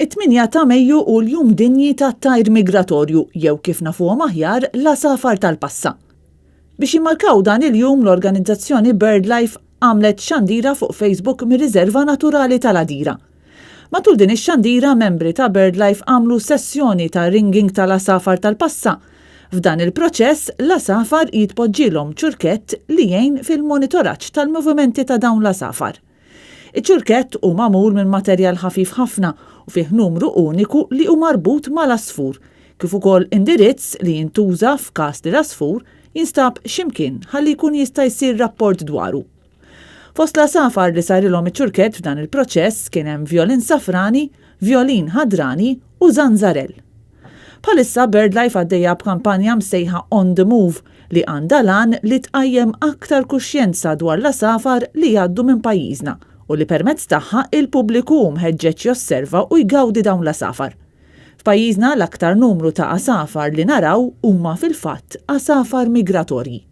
It-8 ta' Mejju hu l-Jum Dinji tat-Tajr Migratorju jew kif nafuhom aħjar l-għasafar tal-passa. Biex jimmarkaw dan il-jum l-organizzazzjoni BirdLife għamlet xandira fuq Facebook mir-Riserva Naturali tal-Għadira. Matul din ix-xandira membri ta' BirdLife għamlu sessjoni ta' ringing tal-għasafar tal-passa. F'dan il-proċess l-għasafar jitpoġġielhom ċurkett li jgħin fil-monitoraġġ tal-movimenti ta' dawn l-għasafar. Iċ-ċurkett hu magħmul minn materjal ħafif ħafna u fih numru uniku li hu marbut mal-għasfur, kif ukoll indirizz li jintuża f'każ li l-għasfur jinstab xi mkien ħalli jkun jista' jsir rapport dwaru. Fost l-għasafar li sarilhom iċ-ċurkett f'dan il-proċess kien hemm vjolin safrani, vjolin ħadrani u żanżarell. Bħalissa BirdLife għaddejja b'kampanja msejħa On the Move li għandha l-għan li tqajjem aktar kuxjenza dwar l-għasafar li jgħaddu minn pajjiżna u li permezz tagħha il-pubbliku hu mħeġġeġ josserva u jgawdi dawn l-għasafar. F'pajjiżna l-aktar numru ta' għasafar li naraw huma fil-fatt għasafar migratorji.